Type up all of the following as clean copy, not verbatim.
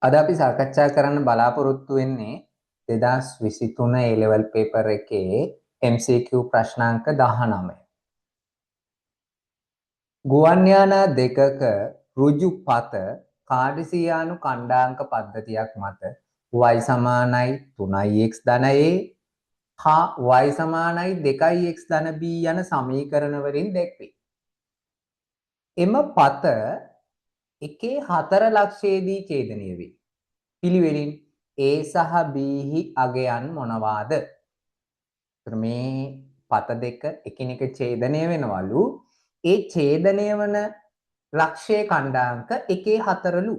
අද අපි සාකච්ඡා කරන්න බලාපොරොත්තු වෙන්නේ 2023 A level paper එකේ MCQ ප්‍රශ්නාංක 19. ගුවන් යානා දෙකක ඍජු පත කාඩිසියානු කණ්ඩාංක පද්ධතියක් මත y සමානයි 3x ධන a හා y සමානයි 2x ධන b යන සමීකරණ වලින් දැක්වේ. එම පත එකේ 4 ලක්ෂයේදී ඡේදනය වේ. පිළිවෙලින් A සහ B හි අගයන් මොනවාද? මේ පත දෙක එකිනෙක ඡේදනය වෙනවලු. ඒ ඡේදනය වන ලක්ෂයේ කණ්ඩාංක එකේ 4ලු.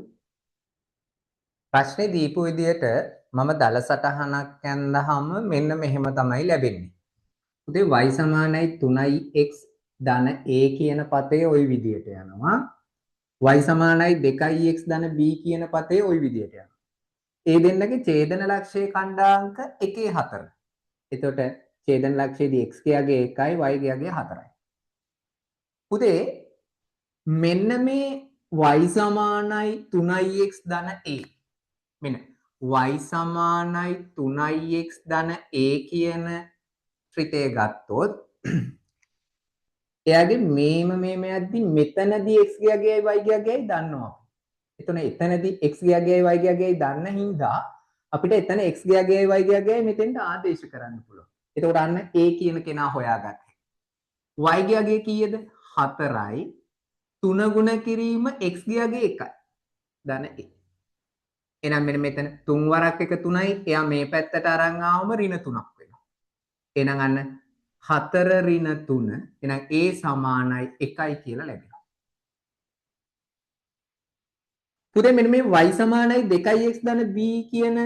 ප්‍රශ්නේ දීපු විදියට මම දල සටහනක් ඇන්දහම මෙන්න මෙහෙම තමයි ලැබෙන්නේ. උදේ y සමානයි 3x ධන a කියන පතේ ওই විදියට යනවා. Y සමානයි 2x ධන b කියන පතේ ওই විදියට යනවා. ඒ දෙන්නගේ ඡේදන ලක්ෂයේ කණ්ඩාංක එකේ 4. එතකොට ඡේදන ලක්ෂයේදී x ගේ 1යි y ගේ 4යි. පුතේ මෙන්න මේ y සමානයි 3x ධන a, මෙන්න y සමානයි 3x ධන a කියන ත්‍රිතය ගත්තොත් එයාගේ මේම මේම යද්දි මෙතනදී x ගේ අගයයි y ගේ අගයයි දන්නවා අපි. එතන එතනදී x ගේ අගයයි y ගේ අගයයි දන්න හින්දා අපිට එතන x ගේ අගයයි y ගේ අගයයි මෙතෙන්ට ආදේශ කරන්න පුළුවන්. එතකොට අන්න a කියන කෙනා හොයාගන්න. Y ගේ අගය කීයද? 4යි 3 ගුණ කිරීම x ගේ අගය 1යි. ධන a. එහෙනම් මෙන්න මෙතන 3 වරක් 1 3යි. එයා මේ පැත්තට අරන් ආවම ඍණ 3ක් වෙනවා. එහෙනම් අන්න 4 ඍණ 3, එහෙනම් a සමානයි 1යි කියලා ලැබෙනවා. පුතේ මෙන්න මේ y සමානයි 2x ධන b කියන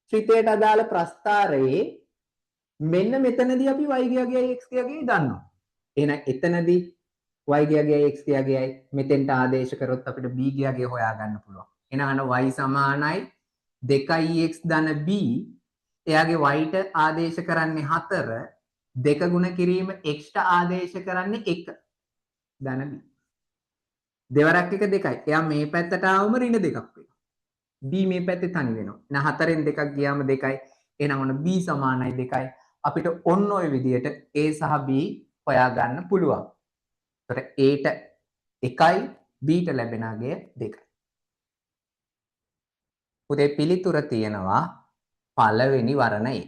ත්‍රිතයට අදාළ ප්‍රස්තාරයේ මෙන්න මෙතනදී අපි y ගේ අගයයි x ගේ අගයයි දන්නවා. එහෙනම් එතනදී y ගේ අගයයි x ගේ අගයයි මෙතෙන්ට ආදේශ කරොත් අපිට b ගේ අගය හොයාගන්න පුළුවන්. එහෙනම් අන්න y සමානයි 2x ධන b, එයාගේ y ට ආදේශ කරන්නේ 4, 2 ගුණ කිරීම x ට ආදේශ කරන්නේ 1 ධන b. දෙවරක් 1 2යි. එයා මේ පැත්තට ආවම ඍණ 2ක් වෙනවා. B මේ පැත්තේ තනි වෙනවා. එහෙනම් 4න් 2ක් ගියාම 2යි. එහෙනම් ඔන්න b සමානයි 2යි. අපිට ඔන්න ඔය විදියට a සහ b හොයාගන්න පුළුවන්. එතකොට a ට 1යි b ට ලැබෙන අගය 2යි. පුතේ පිළිතුර තියෙනවා පළවෙනි වර්ණයේ.